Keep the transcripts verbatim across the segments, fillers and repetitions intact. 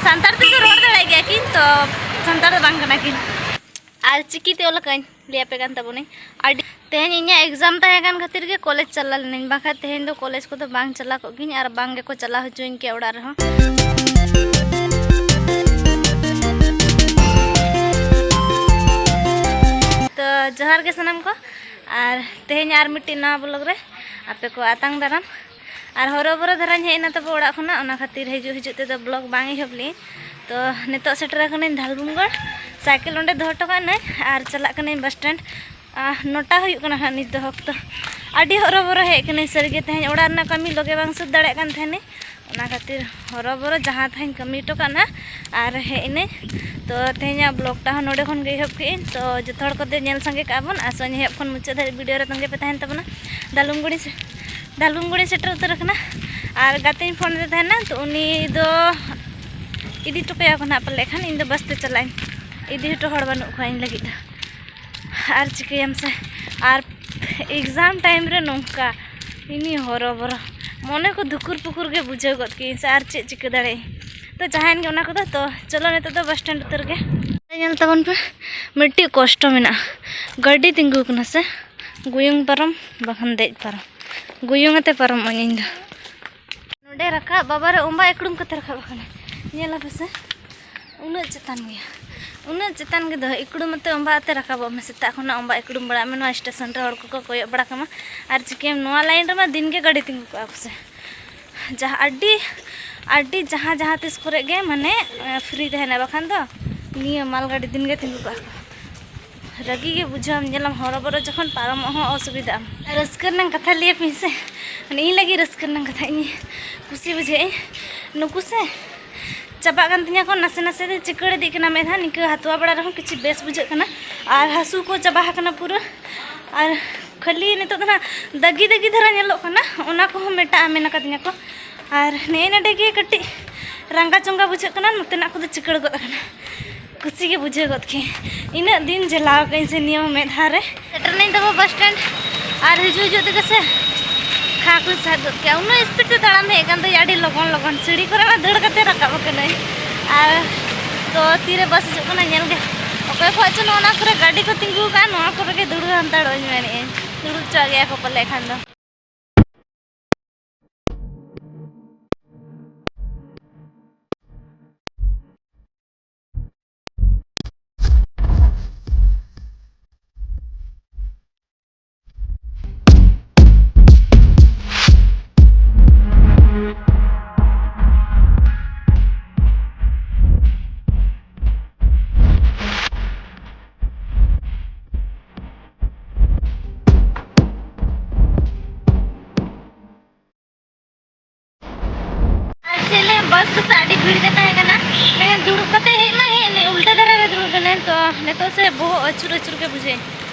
ᱥᱟᱱᱛᱟᱲ ᱛᱮᱫᱚ ᱨᱚᱲ ᱫᱟᱲᱮᱭᱟᱜ ᱜᱮᱭᱟ ᱠᱤᱱ, ᱛᱚ ᱥᱟᱱᱛᱟᱲ ᱫᱚ ᱵᱟᱝ ᱠᱟᱱᱟ ᱠᱤᱱ᱾ ᱟᱨ ᱪᱤᱠᱤᱛᱮ ᱚᱞ ᱟᱠᱟᱫᱟᱹᱧ, ᱞᱟᱹᱭ ᱟᱯᱮ ᱠᱟᱱ ᱛᱟᱵᱚᱱᱟᱹᱧ᱾ ᱟᱹᱰᱤ, ᱛᱮᱦᱮᱧ ᱤᱧᱟᱹᱜ exam ᱛᱟᱦᱮᱸ ᱠᱟᱱ ᱠᱷᱟᱹᱛᱤᱨ ᱜᱮ ᱠᱚᱞᱮᱡᱽ ᱪᱟᱞᱟᱣ ᱞᱮᱱᱟᱹᱧ, ᱵᱟᱠᱷᱟᱡ ᱛᱮᱦᱮᱧ ᱫᱚ ᱠᱚᱞᱮᱡᱽ ᱠᱚᱫᱚ ᱵᱟᱝ ᱪᱟᱞᱟᱣ ᱠᱚᱜ ᱜᱤᱧ ᱟᱨ ᱵᱟᱝ ᱜᱮᱠᱚ ᱪᱟᱞᱟᱣ ᱦᱚᱪᱚᱧ ᱠᱮᱭᱟ ᱚᱲᱟᱜ ᱨᱮᱦᱚᱸ᱾ ᱛᱚ ᱡᱚᱦᱟᱨ ᱜᱮ ᱥᱟᱱᱟᱢ ᱠᱚ, ᱟᱨ ᱛᱮᱦᱮᱧ ᱟᱨ ᱢᱤᱫᱴᱤᱡ ᱱᱟᱣᱟ vlog ᱨᱮ ᱟᱯᱮ ᱠᱚ ᱟᱛᱟᱝ ᱫᱟᱨᱟᱢ᱾ ᱟᱨ ᱦᱚᱨᱚᱵᱚᱨᱚ ᱫᱷᱟᱨᱟᱧ ᱦᱮᱡ ᱮᱱᱟ ᱛᱟᱵᱚ ᱚᱲᱟᱜ ᱠᱷᱚᱱᱟᱜ, ᱚᱱᱟ ᱠᱷᱟᱹᱛᱤᱨ ᱦᱤᱡᱩᱜ ᱦᱤᱡᱩᱜ ᱛᱮᱫᱚ vlog ᱵᱟᱝ ᱮᱦᱚᱵ ᱞᱮᱫᱟᱹᱧ᱾ ᱛᱚ ᱱᱤᱛᱚᱜ ᱥᱮᱴᱮᱨ ᱟᱠᱟᱱᱟᱹᱧ ᱫᱷᱟᱞᱵᱷᱩᱢᱜᱚᱲ, ᱥᱟᱭᱠᱮᱞ ᱚᱸᱰᱮ ᱫᱚᱦᱚ ᱦᱚᱴᱚ ᱠᱟᱜ ᱱᱟᱹᱧ ᱟᱨ ᱪᱟᱞᱟᱜ ᱠᱟᱹᱱᱟᱹᱧ ᱵᱟᱥ ᱥᱴᱮᱱᱰ᱾ ᱟᱦ, ᱱᱚᱴᱟ ᱦᱩᱭᱩᱜ ᱠᱟᱱᱟ ᱦᱟᱸᱜ ᱱᱤᱛ ᱫᱚ ᱚᱠᱛᱚ᱾ ᱟᱹᱰᱤ ᱦᱚᱨᱚᱵᱚᱨᱚ ᱦᱮᱡ ᱠᱟᱹᱱᱟᱹᱧ ᱥᱟᱹᱨᱤᱜᱮ, ᱛᱮᱦᱮᱧ ᱚᱲᱟᱜ ᱨᱮᱱᱟᱜ ᱠᱟᱹᱢᱤ ᱞᱚᱜᱮ ᱵᱟᱝ ᱥᱟᱹᱛ ᱫᱟᱲᱮᱭᱟᱜ ᱠᱟᱱ ᱛᱟᱦᱮᱱᱟᱹᱧ, ᱚᱱᱟ ᱠᱷᱟᱹᱛᱤᱨ ᱦᱚᱨᱚᱵᱚᱨᱚ ᱡᱟᱦᱟᱸ ᱛᱟᱦᱟᱸᱧ ᱠᱟᱹᱢᱤ ᱦᱚᱴᱚ ᱠᱟᱜ ᱱᱟ ᱟᱨ ᱦᱮᱡ ᱮᱱᱟᱹᱧ᱾ ᱛᱚ ᱛᱮᱦᱮᱧᱟᱜ vlog ᱴᱟ ᱦᱚᱸ ᱱᱚᱰᱮ ᱠᱷᱚᱱ ᱜᱮ ᱮᱦᱚᱵ ᱠᱮᱜ ᱟᱹᱧ᱾ ᱛᱚ ᱡᱚᱛᱚ ᱦᱚᱲ ᱠᱚᱛᱮ ᱧᱮᱞ ᱥᱟᱸᱜᱮ ᱠᱟᱜᱼᱟ ᱵᱚᱱ, ᱟᱥᱚᱜ ᱟᱹᱧ ᱮᱦᱚᱵ ᱠᱷᱚᱱ ᱢᱩᱪᱟᱹᱫ ᱫᱷᱟᱹᱵᱤᱡ video ᱨᱮ ᱛᱟᱸᱜᱤ ᱯᱮ ᱛᱟᱦᱮᱱ ᱛᱟᱵᱚᱱᱟ᱾ ᱫᱷᱟᱞᱵᱷᱩᱢᱜᱚᱲᱤᱧ ᱥᱮ-, ᱫᱷᱟᱞᱵᱷᱩᱢᱜᱚᱲᱤᱧ ᱥᱮᱴᱮᱨ ᱩᱛᱟᱹᱨ ᱟᱠᱟᱱᱟ᱾ ᱟᱨ ᱜᱟᱛᱮᱧ ᱯᱷᱳᱱ ᱟᱫᱮ ᱛᱟᱦᱮᱱᱟ, ᱛᱚ ᱩᱱᱤ ᱫᱚ ᱤᱫᱤ ᱦᱚᱴᱚ ᱠᱟᱭᱟ ᱠᱚ ᱱᱟᱦᱟᱜ ᱯᱟᱞᱮ ᱠᱷᱟᱱ, ᱤᱧ ᱫᱚ ᱵᱟᱥ ᱛᱮ ᱪᱟᱞᱟᱜ ᱟᱹᱧ, ᱤᱫᱤ ᱦᱚᱴᱚ ᱦᱚᱲ ᱵᱟᱹᱱᱩᱜ ᱠᱚᱣᱟ ᱤᱧ ᱞᱟᱹᱜᱤᱫ ᱫᱚ᱾ ᱟᱨ ᱪᱤᱠᱟᱹᱭᱟᱢ ᱥᱮ, ᱟᱨ exam time ᱨᱮ ᱱᱚᱝᱠᱟ ᱤᱧᱤᱧ ᱦᱚᱨᱚᱵᱚᱨᱚ, ᱢᱚᱱᱮ ᱠᱚ ᱫᱷᱩᱠᱩᱨ ᱯᱩᱠᱩᱨ ᱜᱮ ᱵᱩᱡᱷᱟᱹᱣ ᱜᱚᱫ ᱠᱮᱜᱼᱟᱹᱧ ᱥᱮ ᱟᱨ ᱪᱮᱫ ᱪᱤᱠᱟᱹ ᱫᱟᱲᱮᱭᱟᱜ ᱟᱹᱧ᱾ ᱛᱚ ᱡᱟᱦᱟᱸᱭᱮᱱ ᱜᱮ ᱚᱱᱟ ᱠᱚᱫᱚ, ᱛᱚ ᱪᱚᱞᱚ ᱱᱤᱛᱚᱜ ᱫᱚ ᱵᱟᱥ ᱥᱴᱮᱱᱰ ᱩᱛᱟᱹᱨ ᱜᱮ᱾ ᱧᱮᱞ ᱛᱟᱵᱚᱱ ᱯᱮ, ᱢᱤᱫᱴᱤᱡ ᱠᱚᱥᱴᱚ ᱢᱮᱱᱟᱜᱼᱟ, ᱜᱟᱹᱰᱤ ᱛᱤᱸᱜᱩ ᱠᱟᱱᱟ ᱥᱮ, ᱜᱩᱭᱩᱝ ᱯᱟᱨᱚᱢ ᱵᱟᱠᱷᱟᱱ ᱫᱮᱡ ᱯᱟᱨᱚᱢ, ᱜᱩᱭᱩᱝ ᱟᱛᱮ ᱯᱟᱨᱚᱢᱚᱜ ᱟᱹᱧ ᱤᱧ ᱫᱚ᱾ ᱱᱚᱰᱮ ᱨᱟᱠᱟᱵ, ᱵᱟᱵᱟ ᱨᱮ ᱚᱸᱵᱟ ᱮᱠᱲᱩᱢ ᱠᱟᱛᱮ ᱨᱟᱠᱟᱵ ᱟᱠᱟᱱᱟ᱾ ᱧᱮᱞ ᱟᱯᱮ ᱥᱮ, ᱩᱱᱟᱹᱜ ᱪᱮᱛᱟᱱ ᱜᱮᱭᱟ, ᱩᱱᱟᱹᱜ ᱪᱮᱛᱟᱱ ᱜᱮ ᱫᱚ ᱮᱠᱲᱩᱢ ᱟᱛᱮ ᱚᱸᱵᱟ ᱟᱛᱮ ᱨᱟᱠᱟᱵᱚᱜ ᱢᱮ᱾ ᱥᱮᱛᱟᱜ ᱠᱷᱚᱱᱟᱜ ᱚᱸᱵᱟ ᱮᱠᱲᱩᱢ ᱵᱟᱲᱟᱜ ᱢᱮ, ᱱᱚᱣᱟ ᱥᱴᱮᱥᱚᱱ ᱨᱮ ᱦᱚᱲ ᱠᱚᱠᱚ ᱠᱚᱭᱚᱜ ᱵᱟᱲᱟ ᱠᱟᱢᱟ᱾ ᱟᱨ ᱪᱤᱠᱟᱹᱭᱟᱢ, ᱱᱚᱣᱟ ᱞᱟᱭᱤᱱ ᱨᱮᱢᱟ ᱫᱤᱱ ᱜᱮ ᱜᱟᱹᱰᱤ ᱛᱤᱸᱜᱩ ᱠᱚᱜᱼᱟ ᱠᱚ ᱥᱮ᱾ ᱡᱟᱦᱟᱸ ᱟᱹᱰᱤ, ᱟᱹᱰᱤ ᱡᱟᱦᱟᱸ, ᱡᱟᱦᱟᱸ ᱛᱤᱥ ᱠᱚᱨᱮ ᱜᱮ ᱢᱟᱱᱮ, ᱮ, free ᱛᱟᱦᱮᱱᱟ, ᱵᱟᱠᱷᱟᱱ ᱫᱚ ᱱᱤᱭᱟᱹ ᱢᱟᱞ ᱜᱟᱹᱰᱤ ᱫᱤᱱ ᱜᱮ ᱛᱤᱸᱜᱩ ᱠᱚᱜᱼᱟ ᱠᱚ᱾ ᱨᱟᱹᱜᱤ ᱜᱮ ᱵᱩᱡᱷᱟᱹᱣᱟᱢ, ᱧᱮᱞᱟᱢ ᱦᱚᱨᱚᱵᱚᱨᱚ ᱡᱚᱠᱷᱚᱱ ᱯᱟᱨᱚᱢᱚᱜ ᱦᱚᱸ ᱚᱥᱩᱵᱤᱫᱷᱟᱜ ᱟᱢ᱾ ᱨᱟᱹᱥᱠᱟᱹ ᱨᱮᱱᱟᱜ ᱠᱟᱛᱷᱟ ᱞᱟᱹᱭ ᱟᱯᱮ ᱥᱮ, ᱢᱟᱱᱮ ᱤᱧ ᱞᱟᱹᱜᱤᱫ ᱨᱟᱹᱥᱠᱟᱹ ᱨᱮᱱᱟᱜ ᱠᱟᱛᱷᱟ, ᱤᱧ ᱠᱩᱥᱤ ᱵᱩᱡᱷᱟᱹᱣᱮᱫ ᱟᱹᱧ᱾ ᱱᱩᱠᱩ ᱥᱮ ᱪᱟᱵᱟᱜ ᱠᱟᱱ ᱛᱤᱧᱟ ᱠᱚ ᱱᱟᱥᱮ ᱱᱟᱥᱮ ᱛᱮ, ᱪᱤᱠᱟᱹᱲ ᱤᱫᱤᱜ ᱠᱟᱱᱟ ᱢᱮᱫᱦᱟ, ᱱᱤᱝᱠᱟᱹ ᱦᱟᱛᱣᱟ ᱵᱟᱲᱟ ᱨᱮᱦᱚᱸ ᱠᱤᱪᱷᱩ ᱵᱮᱥ ᱵᱩᱡᱷᱟᱹᱜ ᱠᱟᱱᱟ᱾ ᱟᱨ ᱦᱟᱹᱥᱩ ᱠᱚ ᱪᱟᱵᱟ ᱟᱠᱟᱱᱟ ᱯᱩᱨᱟᱹ, ᱟᱨ ᱠᱷᱟᱹᱞᱤ ᱱᱤᱛᱚᱜ ᱫᱚ ᱱᱟᱜ ᱫᱟᱜᱤ ᱫᱟᱜᱤ ᱫᱷᱟᱨᱟ ᱧᱮᱞᱚᱜ ᱠᱟᱱᱟ, ᱚᱱᱟ ᱠᱚᱦᱚᱸ ᱢᱮᱴᱟᱜᱼᱟ ᱢᱮᱱ ᱟᱠᱟᱫᱤᱧᱟ ᱠᱚ᱾ ᱟᱨ ᱱᱮᱜᱼᱮ ᱱᱚᱰᱮ ᱜᱮ ᱠᱟᱹᱴᱤᱡ ᱨᱟᱸᱜᱟ ᱪᱚᱸᱜᱟ ᱵᱩᱡᱷᱟᱹᱜ ᱠᱟᱱᱟ, ᱱᱚᱛᱮᱱᱟᱜ ᱠᱚᱫᱚ ᱪᱤᱠᱟᱹᱲ ᱜᱚᱫ ᱟᱠᱟᱱᱟ᱾ ᱠᱩᱥᱤ ᱜᱮ ᱵᱩᱡᱷᱟᱹᱣ ᱜᱚᱫ ᱠᱮᱫ, ᱤᱱᱟᱹᱜ ᱫᱤᱱ ᱡᱮᱞᱟᱣ ᱠᱟᱹᱧ ᱥᱮ ᱱᱤᱭᱟᱹ ᱢᱮᱫᱦᱟ ᱨᱮ᱾ ᱥᱮᱴᱮᱨ ᱱᱟᱹᱧ ᱛᱟᱵᱚ ᱵᱟᱥ ᱥᱴᱮᱱᱰ, ᱟᱨ ᱦᱤᱡᱩᱜ ᱦᱤᱡᱩᱜ ᱛᱮᱜᱮ ᱥᱮ ᱠᱷᱟᱸ ᱠᱚᱧ ᱥᱟᱦᱮᱫ ᱜᱚᱫ ᱠᱮᱜᱼᱟ᱾ ᱩᱱᱟᱹᱜ speed ᱛᱮ ᱛᱟᱲᱟᱢ ᱦᱮᱡ ᱠᱟᱱ ᱫᱚ ᱟᱹᱰᱤ ᱞᱚᱜᱚᱱ ᱞᱚᱜᱚᱱ, ᱥᱤᱲᱤ ᱠᱚᱨᱮ ᱢᱟ ᱫᱟᱹᱲ ᱠᱟᱛᱮ ᱨᱟᱠᱟᱵ ᱟᱠᱟᱱᱟᱹᱧ᱾ ᱟᱨ ᱛᱚ ᱛᱤᱨᱮ ᱵᱟᱥ ᱦᱤᱡᱩᱜ ᱠᱟᱱᱟ ᱧᱮᱞ ᱜᱮ᱾ ᱚᱠᱚᱭ ᱠᱚᱣᱟᱜ ᱪᱚ ᱱᱚᱜᱼᱚ ᱱᱚᱣᱟ ᱠᱚᱨᱮ ᱜᱟᱹᱰᱤ ᱠᱚ ᱛᱤᱸᱜᱩ ᱟᱠᱟᱱ, ᱱᱚᱣᱟ ᱠᱚᱨᱮ ᱜᱮ ᱫᱩᱲᱩᱵ ᱦᱟᱛᱟᱲᱚᱜ ᱟᱹᱧ ᱢᱮᱱᱮᱫ ᱟᱹᱧ᱾ ᱫᱩᱲᱩᱵ ᱦᱚᱪᱚᱣᱟᱜ ᱜᱮᱭᱟ ᱠᱚ ᱯᱟᱞᱮ ᱠᱷᱟᱱ ᱫᱚ᱾ ᱟᱨ ᱪᱮᱫ ᱞᱟᱹᱭᱟ, ᱵᱟᱥ ᱨᱮᱫᱚ ᱟᱹᱰᱤ ᱵᱷᱤᱲ ᱜᱮ ᱛᱟᱦᱮᱸ ᱠᱟᱱᱟ᱾ ᱢᱟᱱᱮ ᱫᱩᱲᱩᱵ ᱠᱟᱛᱮ ᱦᱮᱡ ᱢᱟ ᱦᱮᱡ ᱮᱱ, ᱩᱞᱴᱟᱹ ᱫᱷᱟᱨᱮ ᱨᱮ ᱫᱩᱲᱩᱵ ᱠᱟᱱᱟᱭ᱾ ᱛᱚ ᱱᱤᱛᱚᱜ ᱥᱮ ᱵᱚᱦᱚᱜ ᱟᱹᱪᱩᱨ ᱟᱹᱪᱩᱨ ᱜᱮ ᱵᱩᱡᱷᱟᱹᱣ᱾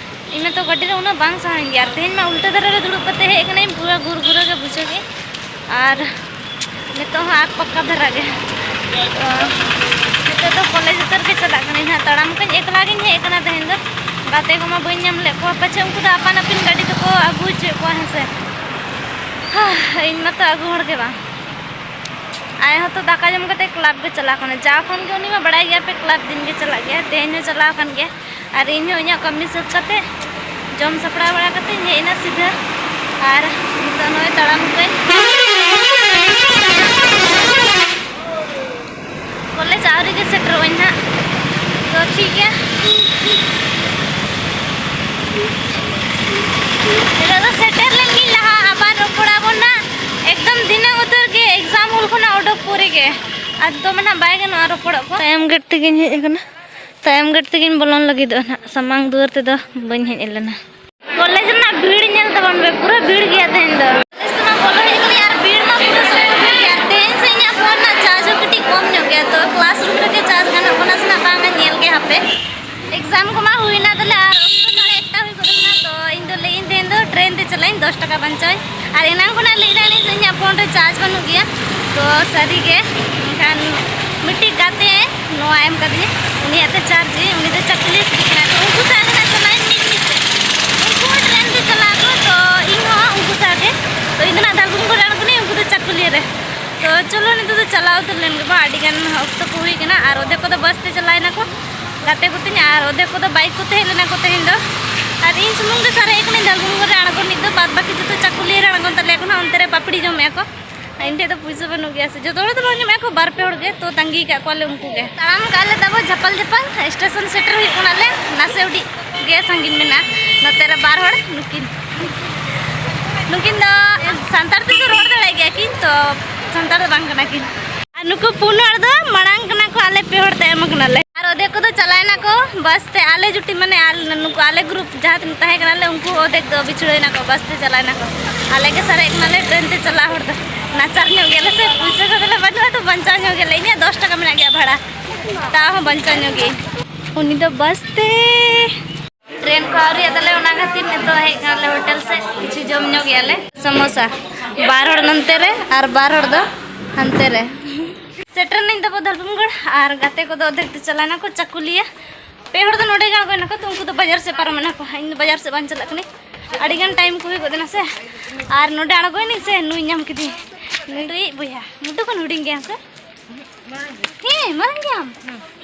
ᱤᱧ ᱢᱟᱛᱚ ᱜᱟᱹᱰᱤ ᱨᱮ ᱩᱱᱟᱹᱜ ᱵᱟᱝ ᱥᱟᱦᱟᱧ ᱜᱮᱭᱟ, ᱟᱨ ᱛᱮᱦᱮᱧ ᱢᱟ ᱩᱞᱴᱟᱹ ᱫᱷᱟᱨᱮ ᱨᱮ ᱫᱩᱲᱩᱵ ᱠᱟᱛᱮ ᱦᱮᱡ ᱠᱟᱱᱟᱧ, ᱯᱩᱨᱟᱹ ᱜᱩᱨ ᱜᱩᱨᱟᱹ ᱜᱮ ᱵᱩᱡᱷᱟᱹᱣ ᱜᱮ᱾ ᱟᱨ ᱱᱤᱛᱚᱜ ᱦᱚᱸ ᱟᱠ ᱯᱟᱠᱟ ᱫᱷᱟᱨᱟ ᱜᱮ᱾ ᱛᱚ ᱱᱤᱛᱚᱜ ᱫᱚ ᱠᱚᱞᱮᱡᱽ ᱩᱛᱟᱹᱨ ᱜᱮ ᱪᱟᱞᱟᱜ ᱠᱟᱹᱱᱟᱹᱧ ᱦᱟᱸᱜ᱾ ᱛᱟᱲᱟᱢ ᱠᱟᱹᱧ, ᱮᱠᱞᱟ ᱜᱤᱧ ᱦᱮᱡ ᱠᱟᱱᱟ ᱛᱮᱦᱮᱧ ᱫᱚ᱾ ᱜᱟᱛᱮ ᱠᱚᱢᱟ ᱵᱟᱹᱧ ᱧᱟᱢ ᱞᱮᱫ ᱠᱚᱣᱟ, ᱯᱟᱪᱷᱮ ᱩᱱᱠᱩ ᱫᱚ ᱟᱯᱟᱱ ᱟᱹᱯᱤᱱ ᱜᱟᱹᱰᱤ ᱛᱮᱠᱚ ᱟᱹᱜᱩ ᱦᱚᱪᱚᱭᱮᱫ ᱠᱚᱣᱟ, ᱦᱮᱸ ᱥᱮ᱾ ᱤᱧ ᱢᱟᱛᱚ ᱟᱹᱜᱩ ᱦᱚᱲ ᱜᱮ ᱵᱟᱝ᱾ ᱟᱡ ᱦᱚᱸᱛᱚ ᱫᱟᱠᱟ ᱡᱚᱢ ᱠᱟᱛᱮ ᱠᱞᱟᱵᱽ ᱜᱮ ᱪᱟᱞᱟᱣ ᱠᱟᱱᱟ᱾ ᱡᱟᱣ ᱠᱷᱚᱱ ᱜᱮ ᱩᱱᱤ ᱢᱟ ᱵᱟᱲᱟᱭ ᱜᱮᱭᱟ ᱯᱮ, ᱠᱞᱟᱵᱽ ᱫᱤᱱ ᱜᱮ ᱪᱟᱞᱟᱜ ᱜᱮᱭᱟ᱾ ᱛᱮᱦᱮᱧ ᱦᱚᱸ ᱪᱟᱞᱟᱣ ᱠᱟᱱ ᱜᱮᱭᱟ᱾ ᱟᱨ ᱤᱧ ᱦᱚᱸ ᱤᱧᱟᱹᱜ ᱠᱟᱹᱢᱤ ᱥᱟᱹᱛ ᱠᱟᱛᱮ, ᱡᱚᱢ ᱥᱟᱯᱲᱟᱣ ᱵᱟᱲᱟ ᱠᱟᱛᱮᱧ ᱦᱮᱡ ᱮᱱᱟ ᱥᱤᱫᱷᱟᱹ᱾ ᱟᱨ ᱱᱤᱛᱚᱜ ᱱᱚᱜᱼᱚᱭ ᱛᱟᱲᱟᱢ ᱠᱟᱹᱧ᱾ ᱠᱚᱞᱮᱡᱽ ᱟᱹᱣᱨᱤ ᱜᱮ ᱥᱮᱴᱮᱨᱚᱜ ᱟᱹᱧ ᱦᱟᱸᱜ᱾ ᱛᱚ ᱴᱷᱤᱠ ᱜᱮᱭᱟ, ᱱᱤᱛᱚᱜ ᱫᱚ ᱥᱮᱴᱮᱨ ᱞᱮᱱ ᱜᱤᱧ ᱞᱟᱦᱟ, ᱟᱵᱟᱨ ᱨᱚᱯᱚᱲ ᱟᱵᱚᱱ ᱱᱟᱜ ᱮᱠᱫᱚᱢ ᱫᱷᱤᱱᱟᱹᱝ ᱩᱛᱟᱹᱨ ᱜᱮ, exam ᱦᱚᱞ ᱠᱷᱚᱱᱟᱜ ᱚᱰᱚᱠ ᱯᱚᱨᱮ ᱜᱮ᱾ ᱟᱫᱚ ᱢᱟ ᱱᱟᱜ ᱵᱟᱭ ᱜᱟᱱᱚᱜᱼᱟ ᱨᱚᱯᱚᱲᱚᱜ ᱠᱚ᱾ ᱛᱟᱭᱚᱢ ᱜᱮᱴ ᱛᱮᱜᱤᱧ ᱦᱮᱡ ᱟᱠᱟᱱᱟ, ᱛᱟᱭᱚᱢ ᱜᱮᱴ ᱛᱮᱜᱤᱧ ᱵᱚᱞᱚᱱ ᱞᱟᱹᱜᱤᱫᱚᱜᱼᱟ ᱱᱟᱜ, ᱥᱟᱢᱟᱝ ᱫᱩᱣᱟᱹᱨ ᱛᱮᱫᱚ ᱵᱟᱹᱧ ᱦᱮᱡ ᱞᱮᱱᱟ᱾ ᱠᱚᱞᱮᱡᱽ ᱨᱮᱱᱟᱜ ᱵᱷᱤᱲ ᱧᱮᱞ ᱛᱟᱵᱚᱱ ᱯᱮ, ᱯᱩᱨᱟᱹ ᱵᱷᱤᱲ ᱜᱮᱭᱟ ᱛᱮᱦᱮᱧ ᱫᱚ᱾ ᱠᱚᱞᱮᱡᱽ ᱛᱮᱢᱟ ᱵᱚᱞᱚ ᱦᱩᱭ ᱠᱟᱱᱟ, ᱟᱨ ᱵᱷᱤᱲ ᱢᱟ ᱯᱩᱨᱟᱹ ᱥᱚᱠᱛᱚ ᱵᱷᱤᱲ ᱜᱮᱭᱟ᱾ ᱟᱨ ᱛᱮᱦᱮᱧ ᱥᱮ ᱤᱧᱟᱹᱜ ᱯᱷᱳᱱ ᱨᱮᱱᱟᱜ ᱪᱟᱨᱡᱽ ᱦᱚᱸ ᱠᱟᱹᱴᱤᱡ ᱠᱚᱢ ᱧᱚᱜ ᱜᱮᱭᱟ, ᱛᱚ ᱠᱞᱟᱥ ᱨᱩᱢ ᱨᱮᱜᱮ ᱪᱟᱨᱡᱽ ᱜᱟᱱᱚᱜ ᱠᱟᱱᱟ ᱥᱮ ᱱᱟᱜ ᱵᱟᱝᱟ, ᱧᱮᱞ ᱜᱮ ᱦᱟᱯᱮ᱾ exam ᱠᱚᱢᱟ ᱦᱩᱭᱱᱟ ᱛᱟᱞᱮ, ᱟᱨ ᱚᱠᱛᱚ ᱥᱟᱲᱮ ᱮᱠᱴᱟ ᱦᱩᱭ ᱜᱚᱫ ᱮᱱᱟ, ᱛᱚ ᱤᱧ ᱫᱚ ᱞᱟᱹᱭ ᱤᱧ ᱛᱮᱦᱮᱧ ᱫᱚ ᱴᱨᱮᱱ ᱛᱮ ᱪᱟᱞᱟᱜ ᱤᱧ, ᱫᱚᱥ ᱴᱟᱠᱟ ᱵᱟᱧᱪᱟᱣ ᱤᱧ᱾ ᱟᱨ ᱮᱱᱟᱝ ᱠᱷᱚᱱᱟᱜ ᱞᱟᱹᱭ ᱮᱫᱟ ᱞᱤᱧ ᱡᱮ ᱤᱧᱟᱹᱜ ᱯᱷᱳᱱ ᱨᱮ ᱪᱟᱨᱡᱽ ᱵᱟᱹᱱᱩᱜ ᱜᱮᱭᱟ, ᱛᱚ ᱥᱟᱹᱨᱤ ᱜᱮ᱾ ᱮᱱᱠᱷᱟᱱ ᱢᱤᱫᱴᱤᱡ ᱜᱟᱛᱮ ᱱᱚᱣᱟ ᱮᱢ ᱠᱟᱫᱤᱧᱟ, ᱩᱱᱤᱭᱟᱜ ᱛᱮ ᱪᱟᱨᱡᱽ ᱤᱧ, ᱩᱱᱤ ᱫᱚ ᱪᱟᱹᱠᱩᱞᱤᱭᱟᱹ ᱥᱮᱫ ᱠᱟᱱᱟᱭ, ᱛᱚ ᱩᱱᱠᱩ ᱥᱟᱶ ᱜᱮ ᱱᱟᱜ ᱪᱟᱞᱟᱜ ᱤᱧ ᱢᱤᱫ ᱢᱤᱫ ᱛᱮ᱾ ᱩᱱᱠᱩ ᱦᱚᱸ ᱴᱨᱮᱱ ᱛᱮ ᱪᱟᱞᱟᱜ ᱟᱠᱚ, ᱛᱚ ᱤᱧ ᱦᱚᱸ ᱩᱱᱠᱩ ᱥᱟᱶ ᱜᱮ᱾ ᱛᱚ ᱤᱧ ᱫᱚ ᱱᱟᱜ ᱫᱷᱟᱲᱜᱩᱢ ᱠᱷᱚᱱ ᱟᱬᱜᱚᱱᱟᱹᱧ, ᱩᱱᱠᱩ ᱫᱚ ᱪᱟᱹᱠᱩᱞᱤᱭᱟᱹ ᱨᱮ᱾ ᱛᱚ ᱪᱚᱞᱚ ᱱᱤᱛᱚᱜ ᱫᱚ ᱪᱟᱞᱟᱣ ᱩᱛᱟᱹᱨ ᱞᱮᱱ ᱜᱮᱵᱚ, ᱟᱹᱰᱤ ᱜᱟᱱ ᱚᱠᱛᱚ ᱠᱚ ᱦᱩᱭ ᱜᱟᱛᱮ ᱠᱚ ᱛᱤᱧ ᱟᱨ ᱚᱫᱷᱮᱠ ᱠᱚᱫᱚ ᱵᱟᱭᱤᱠ ᱠᱚᱛᱮ ᱦᱮᱡ ᱞᱮᱱᱟ ᱠᱚ ᱛᱮᱦᱮᱧ ᱫᱚ᱾ ᱟᱨ ᱤᱧ ᱥᱩᱢᱩᱝ ᱜᱮ ᱥᱟᱨᱮᱡ ᱠᱟᱹᱱᱟᱹᱧ ᱫᱷᱟᱞᱜᱩᱢᱜᱚᱲ ᱨᱮ ᱟᱬᱜᱚᱱ ᱨᱤᱱᱤᱡ ᱫᱚ, ᱵᱟᱫ ᱵᱟᱹᱠᱤ ᱡᱚᱛᱚ ᱪᱟᱠᱩᱞᱤᱭᱟᱹ ᱨᱮ ᱟᱬᱜᱚᱱ ᱛᱟᱞᱮᱭᱟ ᱠᱚ ᱱᱟᱦᱟᱜ, ᱚᱱᱛᱮ ᱨᱮ ᱯᱟᱯᱲᱤ ᱡᱚᱢᱮᱜᱼᱟ ᱠᱚ᱾ ᱟᱨ ᱤᱧ ᱴᱷᱮᱡ ᱫᱚ ᱯᱩᱭᱥᱟᱹ ᱵᱟᱹᱱᱩᱜ ᱜᱮᱭᱟ ᱥᱮ, ᱡᱚᱛᱚ ᱦᱚᱲ ᱫᱚ ᱵᱟᱝ ᱧᱟᱢᱮᱜᱼᱟ ᱠᱚ, ᱵᱟᱨ ᱯᱮ ᱦᱚᱲ ᱜᱮ, ᱛᱚ ᱛᱟᱺᱜᱤ ᱠᱟᱜ ᱠᱚᱣᱟᱞᱮ ᱩᱱᱠᱩ ᱜᱮ᱾ ᱛᱟᱲᱟᱢ ᱠᱟᱜ ᱞᱮ ᱛᱟᱵᱚ ᱡᱷᱟᱯᱟᱞ ᱡᱷᱟᱯᱟᱞ, ᱥᱴᱮᱥᱚᱱ ᱥᱮᱴᱮᱨ ᱦᱩᱭᱩᱜ ᱠᱟᱱᱟᱞᱮ, ᱱᱟᱥᱮ ᱩᱰᱤᱡ ᱜᱮ ᱥᱟᱺᱜᱤᱧ ᱢᱮᱱᱟᱜᱼᱟ᱾ ᱱᱚᱛᱮ ᱨᱮ ᱵᱟᱨ ᱦᱚᱲ ᱱᱩᱠᱤᱱ, ᱱᱩᱠᱤᱱ ᱫᱚ ᱥᱟᱱᱛᱟᱲ ᱛᱮᱫᱚ ᱨᱚᱲ ᱫᱟᱲᱮᱭᱟᱜ ᱜᱮᱭᱟ ᱠᱤᱱ, ᱛᱚ ᱥᱟᱱᱛᱟᱲ ᱫᱚ ᱵᱟᱝ ᱠᱟᱱᱟ ᱠᱤᱱ᱾ ᱟᱨ ᱱᱩᱠᱩ ᱯᱩᱱ ᱦᱚᱲ ᱫᱚ ᱢᱟᱲᱟᱝ ᱠᱟᱱᱟ ᱠᱚ, ᱟᱞᱮ ᱯᱮ ᱦᱚᱲ ᱛᱟᱭᱚᱢ ᱠᱟᱱᱟᱞᱮ᱾ ᱟᱨ ᱚᱫᱷᱮᱠ ᱠᱚᱫᱚ ᱪᱟᱞᱟᱣᱮᱱᱟ ᱠᱚ ᱵᱟᱥ ᱛᱮ, ᱟᱞᱮ ᱡᱩᱴᱤ ᱢᱟᱱᱮ ᱟᱞ-, ᱱᱩᱠᱩ ᱟᱞᱮ ᱜᱨᱩᱯ ᱡᱟᱦᱟᱸ ᱛᱤᱱᱟᱹᱜ ᱛᱟᱦᱮᱸ ᱠᱟᱱᱟᱞᱮ, ᱩᱱᱠᱩ ᱚᱫᱷᱮᱠ ᱫᱚ ᱵᱤᱪᱷᱲᱟᱹᱭᱮᱱᱟ ᱠᱚ, ᱵᱟᱥ ᱛᱮ ᱪᱟᱞᱟᱣᱮᱱᱟ ᱠᱚ᱾ ᱟᱞᱮ ᱜᱮ ᱥᱟᱨᱮᱡ ᱠᱟᱱᱟᱞᱮ ᱴᱨᱮᱱ ᱛᱮ ᱪᱟᱞᱟᱣ ᱦᱚᱲ ᱫᱚ᱾ ᱱᱟᱪᱟᱨ ᱧᱚᱜ ᱜᱮᱭᱟᱞᱮ ᱥᱮ, ᱯᱩᱭᱥᱟᱹ ᱠᱚ ᱛᱟᱞᱮ ᱵᱟᱹᱱᱩᱜᱼᱟ, ᱛᱚ ᱵᱟᱧᱪᱟᱣ ᱧᱚᱜ ᱜᱮᱭᱟᱞᱮ᱾ ᱤᱧᱟᱹᱜ ᱫᱚᱥ ᱴᱟᱠᱟ ᱢᱮᱱᱟᱜ ᱜᱮᱭᱟ ᱵᱷᱟᱲᱟ, ᱛᱟᱣ ᱦᱚᱸ ᱵᱟᱧᱪᱟᱣ ᱧᱚᱜ ᱜᱮᱭᱟᱹᱧ᱾ ᱩᱱᱤ ᱫᱚ ᱵᱟᱥ ᱛᱮ᱾ ᱴᱨᱮᱱ ᱠᱚ ᱟᱹᱣᱨᱤᱭᱟᱜ ᱛᱟᱞᱮ, ᱚᱱᱟ ᱠᱷᱟᱹᱛᱤᱨ ᱱᱤᱛᱚᱜ ᱦᱮᱡ ᱠᱟᱱᱟᱞᱮ ᱦᱳᱴᱮᱞ ᱥᱮᱫ, ᱠᱤᱪᱷᱩ ᱡᱚᱢ ᱧᱚᱜ ᱜᱮᱭᱟᱞᱮ᱾ ᱥᱚᱢᱳᱥᱟ, ᱵᱟᱨ ᱦᱚᱲ ᱱᱚᱱᱛᱮ ᱨᱮ ᱟᱨ ᱵᱟᱨ ᱦᱚᱲ ᱫᱚ ᱦᱟᱱᱛᱮ ᱨᱮ᱾ ᱥᱮᱴᱮᱨ ᱱᱟᱹᱧ ᱛᱟᱵᱚ ᱫᱷᱟᱞᱵᱷᱩᱢᱜᱚᱲ, ᱟᱨ ᱜᱟᱛᱮ ᱠᱚᱫᱚ ᱚᱫᱷᱮᱠ ᱛᱮ ᱪᱟᱞᱟᱣ ᱱᱟᱠᱚ ᱪᱟᱠᱩᱞᱤᱭᱟᱹ᱾ ᱯᱮ ᱦᱚᱲ ᱫᱚ ᱱᱚᱰᱮ ᱜᱮ ᱟᱬᱜᱚᱭ ᱱᱟᱠᱚ, ᱛᱚ ᱩᱱᱠᱩ ᱫᱚ ᱵᱟᱡᱟᱨ ᱥᱮᱫ ᱯᱟᱨᱚᱢ ᱮᱱᱟ ᱠᱚ᱾ ᱤᱧ ᱫᱚ ᱵᱟᱡᱟᱨ ᱥᱮᱫ ᱵᱟᱝ ᱪᱟᱞᱟᱜ ᱠᱟᱹᱱᱟᱹᱧ, ᱟᱹᱰᱤ ᱜᱟᱱ ᱴᱟᱭᱤᱢ ᱠᱚ ᱦᱩᱭ ᱜᱚᱫ ᱮᱱᱟ ᱥᱮ᱾ ᱟᱨ ᱱᱚᱰᱮ ᱟᱬᱜᱚᱭ ᱱᱟᱹᱧ ᱥᱮ, ᱱᱩᱭ ᱧᱟᱢ ᱠᱮᱫᱮᱭᱟ, ᱱᱩᱭ ᱵᱚᱭᱦᱟ ᱢᱩᱴᱩ ᱠᱷᱚᱱ ᱦᱩᱰᱤᱧ ᱜᱮᱭᱟ ᱥᱮ? ᱦᱮᱸ, ᱢᱟᱨᱟᱝ ᱜᱮᱭᱟᱢ᱾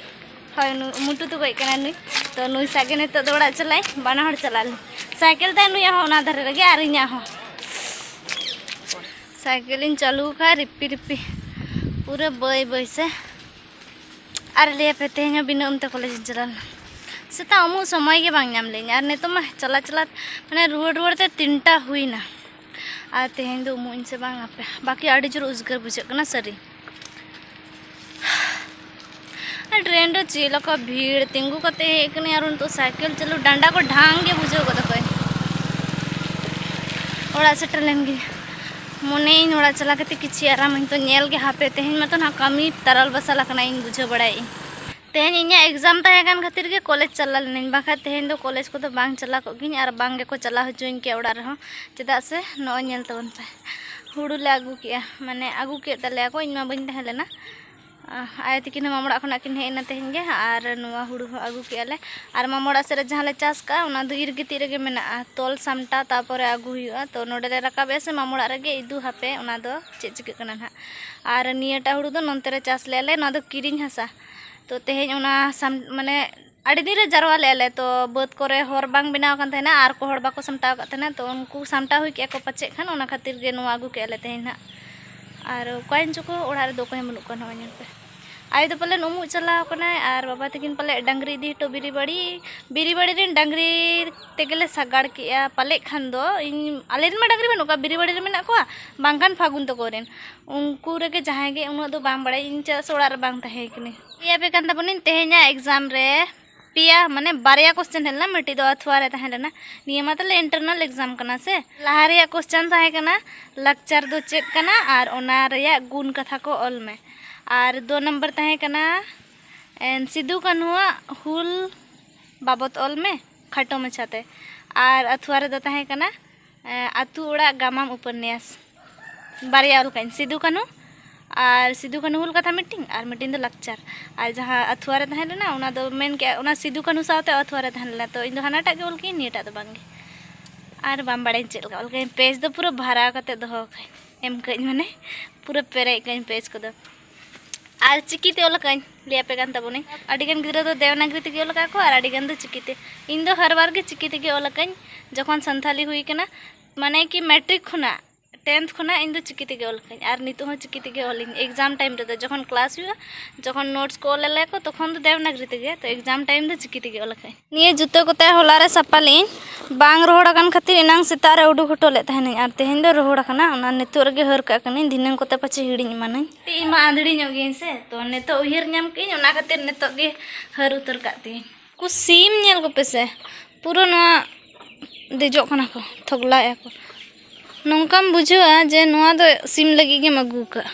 ᱦᱳᱭ, ᱱᱩᱭ ᱢᱩᱴᱩ ᱛᱟᱠᱚᱭᱤᱡ ᱠᱟᱱᱟᱭ ᱱᱩᱭ᱾ ᱛᱚ ᱱᱩᱭ ᱥᱟᱜ ᱜᱮ ᱱᱤᱛᱚᱜ ᱫᱚ ᱚᱲᱟᱜ ᱪᱟᱞᱟᱜ ᱟᱭ, ᱵᱟᱱᱟ ᱦᱚᱲ ᱪᱟᱞᱟᱜ ᱟᱞᱮ᱾ ᱥᱟᱭᱠᱮᱞ ᱛᱟᱭ ᱱᱩᱭᱟᱜ ᱦᱚᱸ ᱚᱱᱟ ᱫᱷᱟᱨᱮ ᱨᱮᱜᱮ, ᱟᱨ ᱤᱧᱟᱹᱜ ᱦᱚᱸ᱾ ᱥᱟᱭᱠᱮᱞ ᱤᱧ ᱪᱟᱹᱞᱩ ᱠᱟᱜᱼᱟ ᱨᱤᱯᱤ ᱨᱤᱯᱤ, ᱯᱩᱨᱟᱹ ᱵᱟᱹᱭ ᱵᱟᱹᱭ ᱥᱮ᱾ ᱟᱨ ᱞᱟᱹᱭ ᱟᱯᱮ, ᱛᱮᱦᱮᱧ ᱦᱚᱸ ᱵᱤᱱᱟᱹ ᱩᱢ ᱛᱮ ᱠᱚᱞᱮᱡᱽ ᱤᱧ ᱪᱟᱞᱟᱣ ᱞᱮᱱᱟ᱾ ᱥᱮᱛᱟᱜ ᱩᱢᱩᱜ ᱥᱚᱢᱚᱭ ᱜᱮ ᱵᱟᱝ ᱧᱟᱢ ᱞᱮᱧ, ᱟᱨ ᱱᱤᱛᱚᱜ ᱢᱟ ᱪᱟᱞᱟᱜ ᱪᱟᱞᱟᱜ, ᱢᱟᱱᱮ, ᱨᱩᱣᱟᱹᱲ ᱨᱩᱣᱟᱹᱲ ᱛᱮ ᱛᱤᱱᱴᱟ ᱦᱩᱭᱱᱟ᱾ ᱟᱨ ᱛᱮᱦᱮᱧ ᱫᱚ ᱩᱢᱩᱜ ᱤᱧ ᱥᱮ ᱵᱟᱝ ᱟᱯᱮ, ᱵᱟᱠᱤ ᱟᱹᱰᱤ ᱡᱳᱨ ᱩᱫᱽᱜᱟᱹᱨ ᱵᱩᱡᱷᱟᱹᱜ ᱠᱟᱱᱟ ᱥᱟᱹᱨᱤ᱾ ᱟᱨ ᱴᱨᱮᱱ ᱨᱮ ᱪᱮᱫ ᱞᱮᱠᱟ ᱵᱷᱤᱲ, ᱛᱤᱸᱜᱩ ᱠᱟᱛᱮ ᱦᱮᱡ ᱠᱟᱹᱱᱟᱹᱧ, ᱟᱨ ᱱᱤᱛᱚᱜ ᱥᱟᱭᱠᱮᱞ ᱪᱟᱹᱞᱩ ᱰᱟᱸᱰᱟ ᱠᱚ ᱰᱷᱟᱝ ᱜᱮ ᱵᱩᱡᱷᱟᱹᱣ ᱜᱚᱫ ᱠᱟᱹᱧ᱾ ᱚᱲᱟᱜ ᱥᱮᱴᱮᱨ ᱞᱮᱱ ᱜᱤᱧ, ᱢᱚᱱᱮᱭᱟᱹᱧ ᱚᱲᱟᱜ ᱪᱟᱞᱟᱣ ᱠᱟᱛᱮ ᱠᱤᱪᱷᱤ ᱟᱨᱟᱢᱟᱹᱧ, ᱛᱚ ᱧᱮᱞ ᱜᱮ ᱦᱟᱯᱮ, ᱛᱮᱦᱮᱧ ᱢᱟᱛᱚ ᱱᱟᱦᱟᱜ ᱠᱟᱹᱢᱤ ᱛᱟᱨᱟᱞ ᱵᱟᱥᱟᱞ ᱟᱠᱟᱱᱟ, ᱤᱧ ᱵᱩᱡᱷᱟᱹᱣ ᱵᱟᱲᱟᱭᱮᱫ ᱟᱹᱧ᱾ ᱛᱮᱦᱮᱧ ᱤᱧᱟᱹᱜ ᱮᱠᱡᱟᱢ ᱛᱟᱦᱮᱸ ᱠᱟᱱ ᱠᱷᱟᱹᱛᱤᱨ ᱜᱮ ᱠᱚᱞᱮᱡᱽ ᱪᱟᱞᱟᱣ ᱞᱮᱱᱟᱹᱧ, ᱵᱟᱝᱠᱷᱟᱱ ᱛᱮᱦᱮᱧ ᱫᱚ ᱠᱚᱞᱮᱡᱽ ᱠᱚᱫᱚ ᱵᱟᱝ ᱪᱟᱞᱟᱣ ᱠᱚᱜ ᱜᱤᱧ ᱟᱨ ᱵᱟᱝ ᱜᱮᱠᱚ ᱪᱟᱞᱟᱣ ᱦᱚᱪᱚᱧ ᱠᱮᱭᱟ ᱚᱲᱟᱜ ᱨᱮᱦᱚᱸ᱾ ᱪᱮᱫᱟᱜ ᱥᱮ ᱱᱚᱜᱼᱚᱭ ᱧᱮᱞ ᱛᱟᱵᱚᱱ ᱯᱮ, ᱦᱩᱲᱩ ᱞᱮ ᱟᱹᱜᱩ ᱠᱮᱜᱼᱟ, ᱢᱟᱱᱮ ᱟᱹᱜᱩ ᱠᱮᱫ ᱛᱟᱞᱮᱭᱟ ᱠᱚ, ᱤᱧ ᱢᱟ ᱵᱟᱹᱧ ᱛᱟᱦᱮᱸ ᱞᱮᱱᱟ᱾ ᱟᱭᱳ ᱛᱟᱹᱠᱤᱱ ᱦᱚᱸ ᱢᱟᱢᱚ ᱚᱲᱟᱜ ᱠᱷᱚᱱᱟᱜ ᱠᱤᱱ ᱦᱮᱡ ᱮᱱᱟ ᱛᱮᱦᱮᱧ ᱜᱮ, ᱟᱨ ᱱᱚᱣᱟ ᱦᱩᱲᱩ ᱦᱚᱸ ᱟᱹᱜᱩ ᱠᱮᱜᱼᱟ ᱞᱮ᱾ ᱟᱨ ᱢᱟᱢᱚ ᱚᱲᱟᱜ ᱥᱮᱫ ᱨᱮ ᱡᱟᱦᱟᱸ ᱞᱮ ᱪᱟᱥ ᱠᱟᱜᱼᱟ, ᱚᱱᱟ ᱫᱚ ᱤᱨ ᱜᱤᱛᱤᱡ ᱨᱮᱜᱮ ᱢᱮᱱᱟᱜᱼᱟ, ᱛᱚᱞ ᱥᱟᱢᱴᱟᱣ, ᱛᱟᱨᱯᱚᱨᱮ ᱟᱹᱜᱩ ᱦᱩᱭᱩᱜᱼᱟ᱾ ᱛᱚ ᱱᱚᱰᱮ ᱞᱮ ᱨᱟᱠᱟᱵᱮᱜᱼᱟ ᱥᱮ ᱢᱟᱢᱚ ᱚᱲᱟᱜ ᱨᱮᱜᱮ ᱤᱫᱩ ᱦᱟᱯᱮ ᱚᱱᱟ ᱫᱚ ᱪᱮᱫ ᱪᱤᱠᱟᱹᱜ ᱠᱟᱱᱟ ᱱᱟᱦᱟᱜ᱾ ᱟᱨ ᱱᱤᱭᱟᱹᱴᱟᱜ ᱦᱩᱲᱩ ᱫᱚ ᱱᱚᱱᱛᱮ ᱨᱮ ᱪᱟᱥ ᱞᱮᱜᱼᱟ ᱞᱮ, ᱱᱚᱣᱟ ᱫᱚ ᱠᱤᱨᱤᱧ ᱦᱟᱥᱟ᱾ ᱛᱚ ᱛᱮᱦᱮᱧ ᱚᱱᱟ ᱥᱟᱢ ᱢᱟᱱᱮ ᱟᱹᱰᱤ ᱫᱤᱱ ᱨᱮ ᱡᱟᱨᱣᱟ ᱞᱮᱫᱼᱟ ᱞᱮ, ᱛᱚ ᱵᱟᱹᱫᱽ ᱠᱚᱨᱮ ᱦᱚᱨ ᱵᱟᱝ ᱵᱮᱱᱟᱣ ᱟᱠᱟᱱ ᱛᱟᱦᱮᱱᱟ ᱟᱨ ᱠᱚ ᱦᱚᱲ ᱵᱟᱠᱚ ᱥᱟᱢᱴᱟᱣ ᱟᱠᱟᱫ ᱛᱟᱦᱮᱱᱟ, ᱛᱚ ᱩᱱᱠᱩ ᱥᱟᱢᱴᱟᱣ ᱦᱩᱭ ᱠᱮᱫᱼᱟ ᱠᱚ ᱯᱟᱪᱮᱫ ᱠᱷᱟᱱ, ᱚᱱᱟ ᱠᱷᱟᱹᱛᱤᱨ ᱜᱮ ᱱᱚᱣᱟ ᱟᱹᱜᱩ ᱠᱮᱫᱼᱟ ᱞᱮ ᱛᱮᱦᱮᱧ ᱱᱟᱦᱟᱜ᱾ ᱟᱨ ᱚᱠᱟᱭᱮᱱ ᱪᱚᱠᱚ, ᱚᱲᱟᱜ ᱨᱮᱫᱚ ᱚᱠᱚᱭ ᱦᱚᱸ ᱵᱟᱹᱱᱩᱜ ᱠᱚᱣᱟ ᱱᱚᱜᱼᱚᱭ ᱧᱮᱞ ᱯᱮ᱾ ᱟᱭᱳ ᱫᱚ ᱯᱟᱞᱮᱱ ᱩᱢᱩᱜ ᱪᱟᱞᱟᱣ ᱠᱟᱱᱟᱭ ᱟᱨ ᱵᱟᱵᱟ ᱛᱟᱹᱠᱤᱱ ᱯᱟᱞᱮ ᱰᱟᱝᱨᱤ ᱤᱫᱤ ᱦᱚᱴᱚ ᱵᱤᱨᱤ ᱵᱟᱲᱤ, ᱵᱤᱨᱤ ᱵᱟᱲᱤ ᱨᱮᱱ ᱰᱟᱝᱨᱤ ᱛᱮᱜᱮ ᱞᱮ ᱥᱟᱜᱟᱲ ᱠᱮᱜᱼᱟ ᱯᱟᱞᱮᱫ ᱠᱷᱟᱱ ᱫᱚ᱾ ᱤᱧ, ᱟᱞᱮ ᱨᱮᱱ ᱢᱟ ᱰᱟᱝᱨᱤ ᱵᱟᱹᱱᱩᱜ ᱠᱚᱣᱟ, ᱵᱤᱨᱤ ᱵᱟᱲᱤ ᱨᱮ ᱢᱮᱱᱟᱜ ᱠᱚᱣᱟ, ᱵᱟᱝᱠᱷᱟᱱ ᱯᱷᱟᱹᱜᱩᱱ ᱛᱟᱠᱚ ᱨᱮᱱ᱾ ᱩᱱᱠᱩ ᱨᱮᱜᱮ ᱡᱟᱦᱟᱸᱭ ᱜᱮ, ᱩᱱᱟᱹᱜ ᱫᱚ ᱵᱟᱝ ᱵᱟᱲᱟᱭ ᱤᱧ, ᱪᱮᱫᱟᱜ ᱥᱮ ᱚᱲᱟᱜ ᱨᱮ ᱵᱟᱝ ᱛᱟᱦᱮᱸ ᱠᱟᱹᱱᱟᱹᱧ᱾ ᱞᱟᱹᱭ ᱟᱯᱮ ᱠᱟᱱ ᱛᱟᱵᱚᱱᱟᱹᱧ ᱛᱮᱦᱮᱧᱟᱜ ᱮᱠᱡᱟᱢ ᱨᱮ ᱯᱮᱭᱟ, ᱢᱟᱱᱮ ᱵᱟᱨᱭᱟ ᱠᱚᱥᱪᱮᱱ ᱦᱮᱡ ᱞᱮᱱᱟ, ᱢᱤᱫᱴᱤᱡ ᱫᱚ ᱟᱛᱷᱩᱣᱟ ᱨᱮ ᱛᱟᱦᱮᱸ ᱞᱮᱱᱟ᱾ ᱱᱤᱭᱟᱹ ᱢᱟ ᱛᱟᱞᱮ ᱤᱱᱴᱟᱨᱱᱟᱞ ᱮᱠᱡᱟᱢ ᱠᱟᱱᱟ ᱥᱮ᱾ ᱞᱟᱦᱟ ᱨᱮᱭᱟᱜ ᱠᱚᱥᱪᱮᱱ ᱛᱟᱦᱮᱸ ᱠᱟᱱᱟ, ᱞᱟᱠᱪᱟᱨ ᱫᱚ ᱪᱮᱫ ᱠᱟᱱᱟ ᱟᱨ ᱚᱱᱟ ᱨᱮᱭᱟᱜ ᱜᱩᱱ ᱠᱟᱛᱷᱟ ᱠᱚ ᱚᱞ ᱢᱮ᱾ ᱟᱨ ᱫᱩ ᱱᱚᱢᱵᱚᱨ ᱛᱟᱦᱮᱸ ᱠᱟᱱᱟ, ᱮᱱ, ᱥᱤᱫᱩ ᱠᱟᱹᱱᱦᱩᱣᱟᱜ ᱦᱩᱞ ᱵᱟᱵᱚᱛ ᱚᱞ ᱢᱮ ᱠᱷᱟᱴᱚ ᱢᱟᱪᱷᱟᱛᱮ᱾ ᱟᱨ ᱟᱛᱷᱩᱣᱟ ᱨᱮᱫᱚ ᱛᱟᱦᱮᱸ ᱠᱟᱱᱟ, ᱮᱸ, ᱟᱹᱛᱩ ᱚᱲᱟᱜ ᱜᱟᱢᱟᱢ ᱩᱯᱚᱱᱱᱟᱥ᱾ ᱵᱟᱨᱭᱟ ᱚᱞ ᱠᱟᱜ ᱟᱹᱧ, ᱥᱤᱫᱩ ᱠᱟᱹᱱᱦᱩ ᱟᱨ ᱥᱤᱫᱩ ᱠᱟᱹᱱᱦᱩ ᱦᱩᱞ ᱠᱟᱛᱷᱟ ᱢᱤᱫᱴᱤᱝ ᱟᱨ ᱢᱤᱫᱴᱤᱝ ᱫᱚ ᱞᱟᱠᱪᱟᱨ᱾ ᱟᱨ ᱡᱟᱦᱟᱸ ᱟᱛᱷᱩᱣᱟ ᱨᱮ ᱛᱟᱦᱮᱸ ᱞᱮᱱᱟ, ᱚᱱᱟ ᱫᱚ ᱢᱮᱱ ᱠᱮᱜᱼᱟ, ᱚᱱᱟ ᱥᱤᱫᱩ ᱠᱟᱹᱱᱦᱩ ᱥᱟᱶᱛᱮ ᱟᱛᱷᱩᱣᱟ ᱨᱮ ᱛᱟᱦᱮᱸ ᱞᱮᱱᱟ, ᱛᱚ ᱤᱧ ᱫᱚ ᱦᱟᱱᱟᱴᱟᱜ ᱜᱮ ᱚᱞ ᱠᱟᱜ ᱟᱹᱧ, ᱱᱤᱭᱟᱹᱴᱟᱜ ᱫᱚ ᱵᱟᱝ ᱜᱮ᱾ ᱟᱨ ᱵᱟᱢ ᱵᱟᱲᱟᱭᱟᱹᱧ ᱪᱮᱫ ᱞᱮᱠᱟ ᱚᱞ ᱠᱟᱜ ᱟᱹᱧ, ᱯᱮᱡᱽ ᱫᱚ ᱯᱩᱨᱟᱹ ᱵᱷᱟᱨᱟᱣ ᱠᱟᱛᱮ ᱫᱚᱦᱚ ᱠᱟᱜ ᱟᱹᱧ, ᱮᱢ ᱠᱟᱜ ᱟᱹᱧ, ᱢᱟᱱᱮ ᱯᱩᱨᱟᱹ ᱯᱮᱨᱮᱡ ᱠᱟᱜ ᱟᱹᱧ ᱯᱮᱡᱽ ᱠᱚᱫᱚ᱾ ᱟᱨ ᱪᱤᱠᱤᱛᱮ ᱚᱞ ᱠᱟᱜ ᱟᱹᱧ, ᱞᱟᱹᱭ ᱟᱯᱮ ᱠᱟᱱ ᱛᱟᱵᱚᱱᱟᱹᱧ, ᱟᱹᱰᱤ ᱜᱟᱱ ᱜᱤᱫᱽᱨᱟᱹ ᱫᱚ ᱫᱮᱵᱽᱱᱟᱜᱽᱨᱤ ᱛᱮᱜᱮ ᱚᱞ ᱠᱟᱜᱼᱟ ᱠᱚ ᱟᱨ ᱟᱹᱰᱤ ᱜᱟᱱ ᱫᱚ ᱪᱤᱠᱤᱛᱮ᱾ ᱤᱧ ᱫᱚ ᱦᱟᱨ ᱵᱟᱨ ᱜᱮ ᱪᱤᱠᱤ ᱛᱮᱜᱮ ᱚᱞ ᱠᱟᱜ ᱟᱹᱧ, ᱡᱚᱠᱷᱚᱱ ᱥᱟᱱᱛᱷᱟᱞᱤ ᱦᱩᱭ ᱠᱟᱱᱟ, ᱢᱟᱱᱮ ᱠᱤ ᱢᱮᱴᱨᱤᱠ ᱠᱷᱚᱱᱟᱜ, ᱴᱮᱱᱛᱷ ᱠᱷᱚᱱᱟᱜ ᱤᱧ ᱫᱚ ᱪᱤᱠᱤ ᱛᱮᱜᱮ ᱚᱞ ᱠᱟᱜ ᱟᱹᱧ᱾ ᱟᱨ ᱱᱤᱛᱚᱜ ᱦᱚᱸ ᱪᱤᱠᱤ ᱛᱮᱜᱮ ᱚᱞᱤᱧ, ᱮᱠᱡᱟᱢ ᱴᱟᱭᱤᱢ ᱨᱮᱫᱚ ᱡᱚᱠᱷᱚᱱ ᱠᱞᱟᱥ ᱦᱩᱭᱩᱜᱼᱟ, ᱡᱚᱠᱷᱚᱱ ᱱᱳᱴᱥ ᱠᱚ ᱚᱞ ᱟᱞᱮᱭᱟ ᱠᱚ, ᱛᱚᱠᱷᱚᱱ ᱫᱚ ᱫᱮᱵᱽᱱᱟᱜᱽᱨᱤ ᱛᱮᱜᱮ, ᱛᱚ ᱮᱠᱡᱟᱢ ᱴᱟᱭᱤᱢ ᱫᱚ ᱪᱤᱠᱤ ᱛᱮᱜᱮ ᱚᱞ ᱠᱟᱜ ᱟᱹᱧ᱾ ᱱᱤᱭᱟᱹ ᱡᱩᱛᱟᱹ ᱠᱚᱛᱮ ᱦᱚᱞᱟ ᱨᱮ ᱥᱟᱯᱷᱟ ᱞᱮᱜ ᱟᱹᱧ, ᱵᱟᱝ ᱨᱚᱦᱚᱲ ᱟᱠᱟᱱ ᱠᱷᱟᱹᱛᱤᱨ ᱮᱱᱟᱝ ᱥᱮᱛᱟᱜ ᱨᱮ ᱩᱰᱩᱠ ᱦᱚᱴᱚ ᱞᱮᱫ ᱛᱟᱦᱮᱱᱟᱹᱧ, ᱟᱨ ᱛᱮᱦᱮᱧ ᱫᱚ ᱨᱚᱦᱚᱲ ᱟᱠᱟᱱᱟ, ᱚᱱᱟ ᱱᱤᱛᱚᱜ ᱨᱮᱜᱮ ᱦᱟᱹᱨ ᱠᱟᱜ ᱠᱟᱹᱱᱟᱹᱧ, ᱫᱷᱤᱱᱟᱹᱝ ᱠᱚᱛᱮ ᱯᱟᱪᱷᱮ ᱦᱤᱲᱤᱧ ᱮᱢᱟᱱᱟᱹᱧ᱾ ᱤᱧ ᱢᱟ ᱟᱸᱫᱽᱲᱤ ᱧᱚᱜ ᱜᱤᱭᱟᱹᱧ ᱥᱮ, ᱛᱚ ᱱᱤᱛᱚᱜ ᱩᱭᱦᱟᱹᱨ ᱧᱟᱢ ᱠᱮᱜ ᱟᱹᱧ, ᱚᱱᱟ ᱠᱷᱟᱹᱛᱤᱨ ᱱᱤᱛᱚᱜ ᱜᱮ ᱦᱟᱹᱨ ᱩᱛᱟᱹᱨ ᱠᱟᱜ ᱛᱤᱧᱟᱹᱧ᱾ ᱩᱱᱠᱩ ᱥᱤᱢ ᱧᱮᱞ ᱠᱚᱯᱮ ᱥᱮ, ᱯᱩᱨᱟᱹ ᱱᱚᱣᱟ ᱫᱮᱡᱚᱜ ᱠᱟᱱᱟ ᱠᱚ, ᱛᱷᱚᱜᱞᱟᱭᱮᱜᱼᱟ ᱠᱚ᱾ ᱱᱚᱝᱠᱟᱢ ᱵᱩᱡᱷᱟᱹᱣᱟ ᱡᱮ ᱱᱚᱣᱟ ᱫᱚ ᱥᱤᱢ ᱞᱟᱹᱜᱤᱫ ᱜᱮᱢ ᱟᱹᱜᱩ ᱟᱠᱟᱫ,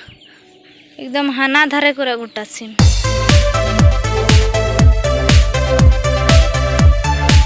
ᱮᱠᱫᱚᱢ ᱦᱟᱱᱟ ᱫᱷᱟᱨᱮ ᱠᱚᱨᱮ ᱜᱚᱴᱟ ᱥᱤᱢ᱾